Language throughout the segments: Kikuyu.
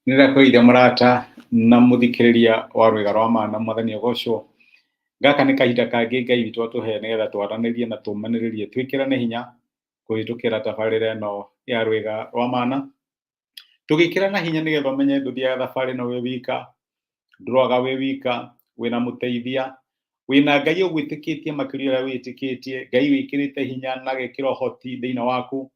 Nĩndakũgeithia mũrata na mũthikĩrĩria wa Rwĩga rwa Ma na Mwathani agocwo. Gaka nĩ kahinda kangĩ Ngai witũ atũhe nĩgetha twaranĩrie na tũmanĩrĩrie twĩkĩrane hinya kũhĩtũkĩra tabarĩra ĩno ya Rwĩga rwa Mana. Tũgĩkĩrana hinya nĩgetha ũmenye ndũthiaga thabarĩ ĩno wĩ wika, ndũroaga wĩ wika, wĩna mũteithia, wĩna Ngai ũgwĩtĩkĩtie makĩria ũrĩa wĩtĩkĩtie, Ngai wĩkĩrĩte hinya na agekĩra ũhoti thĩinĩ waku,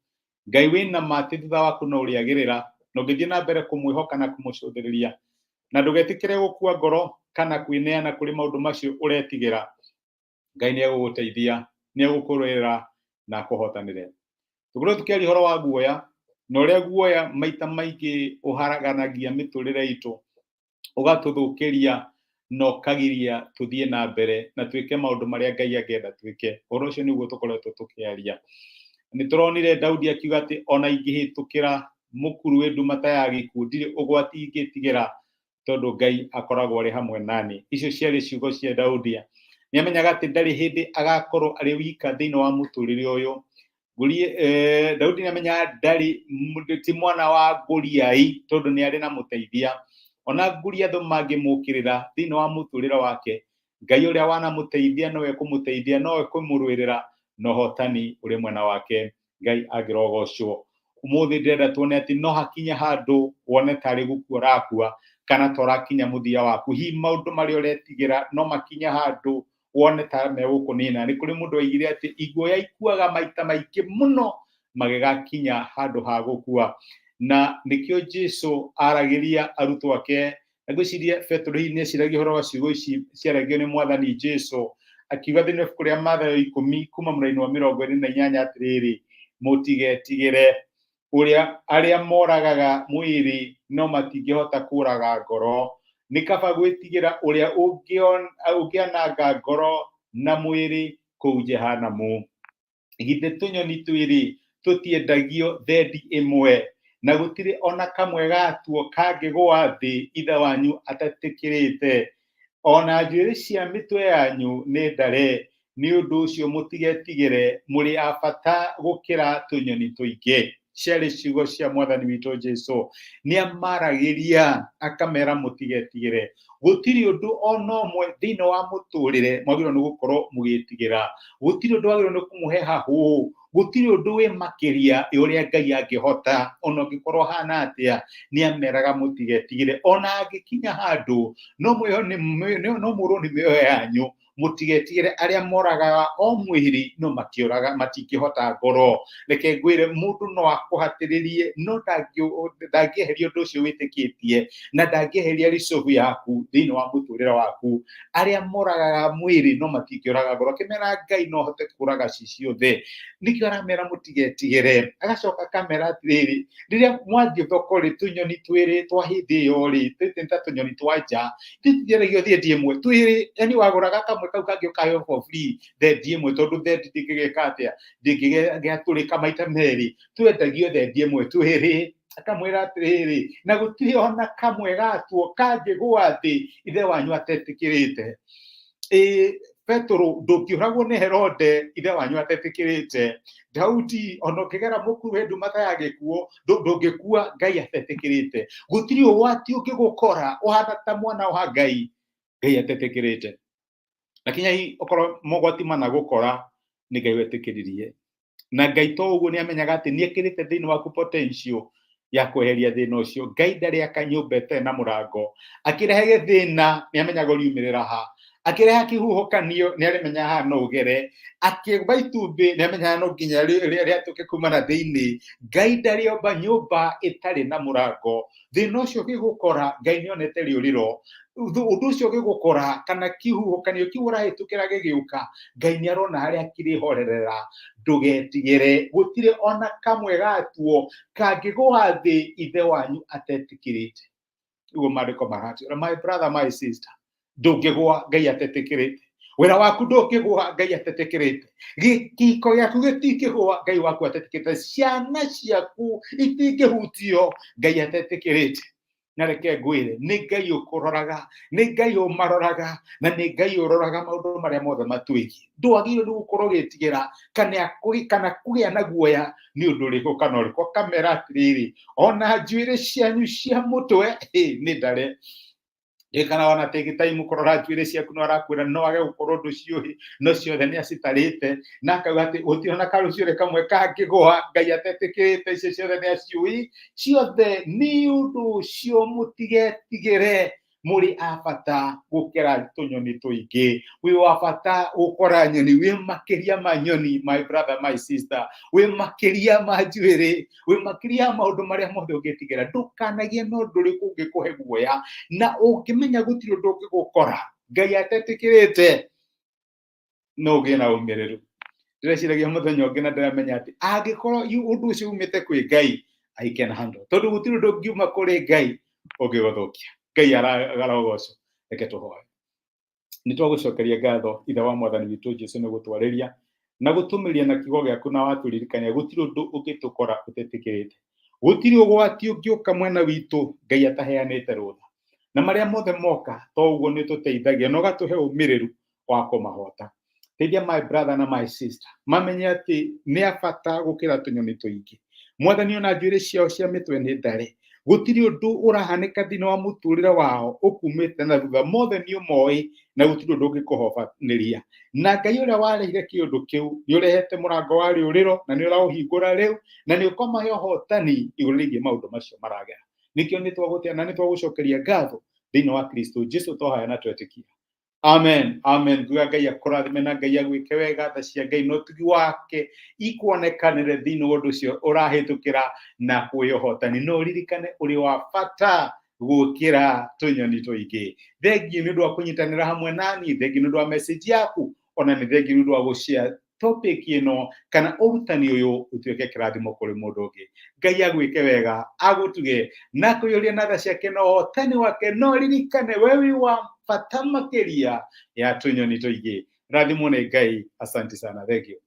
Ngai wĩna ma atĩ thutha waku no ũrĩagĩrĩra, na ũngĩthiĩ na mbere kũmwĩhoka na kũmũcũthĩrĩria, na ndũgetĩkĩre gũkua ngoro kana kwĩneana kũrĩ maũndũ macio ũretigĩra, Ngai nĩ egũgũteithia, nĩ egũkũrũĩrĩra na akũhotanĩre. Tũkoretwo tũkĩaria ũhoro wa guoya, na ũrĩa guoya maita maingĩ ũharaganagia mĩtũrĩre itũ, ũgatũthũkĩria na ũkagiria tũthiĩ na mbere na twĩke maũndũ marĩa Ngai angĩenda twĩke. Ũhoro ũcio nĩguo tũkoretwo tũkĩaria. Nĩ tũronire Daudi akiuga atĩ ona ingĩhĩtũkĩra mũkuru wĩ nduma ta ya gĩkuũ, ndirĩ ũgwati ingĩtigĩra tondũ Ngai akoragwo arĩ hamwe nani. Icio ciarĩ ciugo cia Daudi. Nĩ amenyaga atĩ ndarĩ hĩndĩ agakorwo arĩ wika thĩinĩ wa mũtũrĩre ũyũ. Daudi nĩ amenyaga ndarĩ ti mwana wa Goliai tondũ nĩ arĩ na mũteithia. Ona Goliathũ mangĩmũkĩrĩra thĩinĩ wa mũtũrĩre wake, Ngai ũrĩa wanamũteithia nowe kũmũteithia, nowe kũmũrũĩrĩra, na ũhotani ũrĩ mwena wake. Ngai angĩrogocwo. Ũmũthĩ ndĩrenda tuone atĩ no hakinye handũ wone tarĩ gũkua ũrakua kana ta ũrakinya mũthia waku. Hihi maũndũ marĩa ũretigĩra no makinye handũ wone ta megũkũnina. Nĩ kũrĩ mũndũ waigire atĩ iguoya ikuaga maita maingĩ mũno magĩgakinya handũ ha gũkua. Na nĩkĩo Jesu aragĩria arutwo ake, na ngwĩciria Petero hihi nĩ eciragia ũhoro wa ciugo ici ciaragio nĩ Mwathani Jesu, akiuga thĩinĩ wa ibuku rĩa Mathayo 10 kuma mũraini wa 28 atĩrĩrĩ, mũtigetigĩre, ũrĩa arĩa moragaga mwĩrĩ no matingĩhota kũraga ngoro. Nĩ kaba gwĩtigĩra ũrĩa ũngĩananga ngoro na mwĩrĩ kũu Jehanamu. Githĩ tũnyoni twĩrĩ tũtiendagio thendi ĩmwe, na gũtirĩ o na kamwe gatuo kangĩgũa thĩ Ithe wanyu atetĩkĩrĩte? O na njuĩrĩ cia mĩtwe yanyu nĩ ndare. Nĩ ũndũ ũcio mũtigetigĩre, mũrĩ a bata gũkĩra tũnyoni tũingĩ. Ciarĩ ciugo cia Mwathani witũ Jesu. Nĩ amaragĩria akamera mũtigetigĩre. Gũtirĩ ũndũ ona ũmwe thĩinĩ wa mũtũrĩre mwagĩrĩirwo nĩ gũkorwo mũgĩtigĩra. Gũtirĩ ũndũ wagĩrĩirwo nĩ kũmũhe hahũ. Gũtirĩ ũndũ wĩ makĩria ya ũrĩa Ngai angĩhota, ona ũngĩkorwo ũhana atĩa, nĩ ameraga mũtigetigĩre. Ona angĩkinya handũ, no mũrwo nĩ mĩoyo yanyu, mũtigetigĩre arĩa moragaga o mwĩrĩ no matiũraga, matingĩhota ngoro. Reke ngwĩre, mũndũ no akũhatĩrĩrie no ndangĩeheria ũndũ ũcio wĩtĩkĩtie, na ndangĩeheria resolve yaku thĩinĩ wa mũtũrĩre waku. Arĩa moragaga mwĩrĩ no matingĩũraga ngoro. Akĩmera Ngai no ahote kũraga ci ciothe, nĩkĩo aramera mũtigetigĩre. Agacoka akamera atĩrĩrĩ, rĩrĩa mwathiĩ thoko rĩ, tũnyoni twĩrĩ twa hĩndĩ ĩyo rĩ, tũtĩ ta tũnyoni twa nja, tũtiendagio thendi ĩmwe, twĩrĩ, yani wagũraga kamwe kau kangĩ ũkaheo for free thendi ĩmwe, tondũ thendi ndĩngĩgĩka atĩa, ndĩngĩgĩatũrĩka maita merĩ, twendagio thendi ĩmwe twĩrĩ. Akamwĩra atĩrĩrĩ, na gũtirĩ ona kamwe gatuo kangĩgũa thĩ Ithe wanyu atetĩkĩrĩte. Petero, ndũngĩũragwo nĩ Herode ithe wanyu atetĩkĩrĩte. Daudi, ona ũngĩgera mũkuru he nduma ta ya gĩkuũ, ndũngĩkua Ngai atetĩkĩrĩte. Gũtirĩ ũgwati ũngĩgũkora ũhana ta mwana wa Ngai, Ngai atetĩkĩrĩte. Na kinya hihi okorwo mogwati managũkora, nĩ Ngai wetĩkĩririe. Na Ngai to ũguo, nĩ amenyaga atĩ nĩ ekĩrĩte thĩinĩ waku potential ya kweheria thĩna ũcio. Ngai ndarĩ aka nyũmba ĩtarĩ na mũrango. Akĩrehe thĩna nĩ amenyaga ũriumĩrĩra ha, akĩreha kĩhuhũkanio nĩ arĩmenya haha no ũgere, akĩũmba itumbĩ nĩ amenyaga no nginya rĩatũke kuma na thĩinĩ. Ngai ndarĩ omba nyũmba ĩtarĩ na mũrango. Thĩna ũcio ũgĩgũkora, Ngai nĩ onete rĩũrĩro. Ũndũ ũcio ũgĩgũkora kana kĩhuhũkanio kĩu ũrahĩtũkĩra gĩgĩũka, Ngai nĩ arona harĩa kĩrĩhorerera. Ndũgetigĩre, gũtirĩ ona kamwe gatuo kangĩgũa thĩ Ithe wanyu atetĩkĩrĩte. Nĩguo maandĩko maratwĩra, my brother, my sister, ndũngĩgũa Ngai atetĩkĩrĩte. Wĩra waku ndũngĩgũa Ngai atetĩkĩrĩte. Gĩkiko gĩaku gĩtingĩgũa Ngai waku atetĩkĩrĩte. Ciana ciaku itingĩhutio Ngai atetĩkĩrĩte. Na reke ngwĩre, nĩ Ngai ũkũroraga, nĩ Ngai ũmaroraga, na nĩ Ngai ũroraga maũndũ marĩa mothe matwĩgiĩ. Ndwagĩrĩirwo nĩ gũkorwo ũgĩtigĩra kana kũgĩa na guoya nĩ ũndũ ũrĩkũ kana ũrĩkũ. Akamera atĩrĩrĩ, ona njuĩrĩ cianyu cia mũtwe nĩ ndare. Kana ona take time kũrora njuĩrĩ ciaku, no arakwĩra no age gũkorwo ndũciũĩ, no ciothe nĩ acitarĩte, na akauga atĩ gũtirĩ ona karũcuĩrĩ kamwe kangĩgũa Ngai atetĩkĩrĩte, icio ciothe nĩ aciũĩ ciothe. Nĩ ũndũ ũcio mũtigetigĩre, mũrĩ a bata gũkĩra tũnyoni tũingĩ. Wĩ wa bata gũkora nyoni, wĩ makĩria ma nyoni, my brother, my sister, wĩ makĩria ma njuĩrĩ, wĩ makĩria ya maũndũ marĩa mothe ũngĩtigĩra. Ndũkanagie na ũndũ ũrĩkũ ũngĩkũhe guoya, na ũngĩmenya gũtirĩ ũndũ ũngĩgũkora Ngai atetĩkĩrĩte, no ũgĩe na ũmĩrĩru. Ndĩreciragia mũthenya ũngĩ na ndĩramenya atĩ angĩkorwo ũndũ ũcio umĩte kwĩ Ngai, I can handle, tondũ gũtirĩ ũndũ ũngiuma kũrĩ Ngai ũngĩgũthũkia. Ngai arogocwo. Reke tũhoe. Nĩ twagũcokeria ngatho, Ithe wa Mwathani witũ Jesu, nĩ gũtwarĩria na gũtũmĩria na kiugo gĩaku, na watũririkania gũtirĩ ũndũ ũngĩtũkora ũtetĩkĩrĩte, gũtirĩ ũgwati ũngĩũka mwena witũ Ngai ataheanĩte rũtha, na marĩa mothe moka to ũguo nĩ ũtũteithagia na ũgatũhe ũmĩrĩru wa kũmahota. Teithia my brother na my sister mamenye atĩ nĩ a bata gũkĩra tũnyoni tũingĩ. Mwathani, ona njuĩrĩ ciao cia mĩtwe nĩ ndare. Gũtirĩ ũndũ ũrahanĩka thĩinĩ wa mũtũrĩre wao ũkumĩte na thutha, mothe nĩ ũmoĩ na gũtirĩ ũndũ ũngĩkũhobanĩria. Na Ngai ũrĩa warehire kĩũndũ kĩu, nĩ ũrehete mũrango wa rĩũrĩro na nĩ ũraũhingũra rĩu, na nĩ ũkamahe ũhotani igũrũ rĩgiĩ maũndũ macio maragera. Nĩkĩo nĩ twagũtĩa na nĩ twagũcokeria ngatho thĩinĩ wa Kristo Jesu, twahaya na twetĩkia. Amen, amen. Nguga Ngai akũrathime na Ngai agwĩke wega. Tha cia Ngai na ũtugi wake ikuonekanĩre thĩinĩ wa ũndũ ũcio ũrahĩtũkĩra na kwĩ ũhotani. No ũririkane ũrĩ wa bata gũkĩra tũnyoni tũingĩ. Thengiũ nĩ ũndũ wa kũnyitanĩra hamwe nani, thengiũ nĩ ũndũ wa message yaku, ona nĩ thengiũ nĩ ũndũ wa gũshare topic ĩno kana ũrutani ũyũ ũtuĩke kĩrathimo kũrĩ mũndũ ũngĩ. Ngai agwĩke wega, agũtuge na kũiyũria na tha ciake na ũhotani wake. No ririkane we wĩ wa bata makĩria ya tũnyoni tũingĩ. Rathimwo nĩ Ngai. Asante sana, thank you.